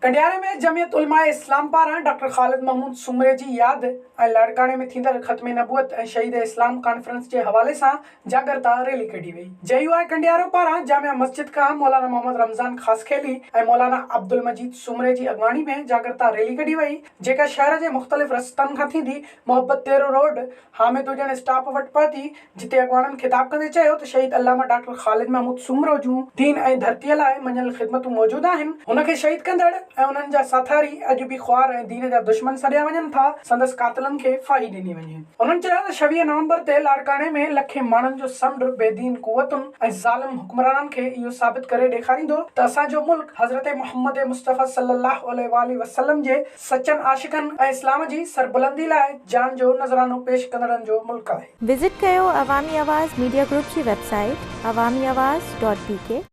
ڪنڊياري ۾ جمعيت علماء اسلام پاران ڊاڪٽر خالد محمود سومري جي ياد ۽ لاڙڪاڻي ۾ ٿيندڙ ختم نبوت ۽ شهيد اسلام ڪانفرنس جي حوالي سان جاڳرتا ريلي ڪڍي وئي. جي يو آء ڪنڊيارو پاران جامع مسجد کان مولانا محمد رمضان خاصخيلي ۽ مولانا عبدالمجيد سومري جي اڳواڻي ۾ جاڳرتا ريلي ڪڍي وئي، جيڪا شهر جي مختلف رستن کان ٿيندي محبت ديرو روڊ، حامد هجڻ اسٽاپ وٽ پهتي، جتي اڳواڻن خطاب ڪندي چيو ته شهيد علامه ڊاڪٽر خالد محمود سومرو جون دين ۽ ڌرتيء لاء مڃيل خدمتون موجود آهن، هن کي شهيد ڪندڙ ۽ انهن جا ساٿاري اڄ به خوار ۽ دين جا دشمن سڏيا وڃن ٿا، سندس قاتلن کي ڦاهي ڏني وڃي. هنن چيو ته ڇويهه نومبر تي لاڙڪاڻي ۾ لکين ماڻهن جو سمنڊ بي دين قوتن ۽ ظالم حڪمرانن کي اهو ثابت ڪري ڏيکاريندو ته اسان جو ملڪ حضرت محمد مصطفيٰ صلي الله عليه واٰله وسلم جي سچن عاشقن ۽ اسلام جي سربلندي لاء جان جو نذرانو پيش ڪندڙن جو ملڪ آهي. وزٽ ڪيو عوامي آواز ميڊيا گروپ جي website Awami Awaz dot B K.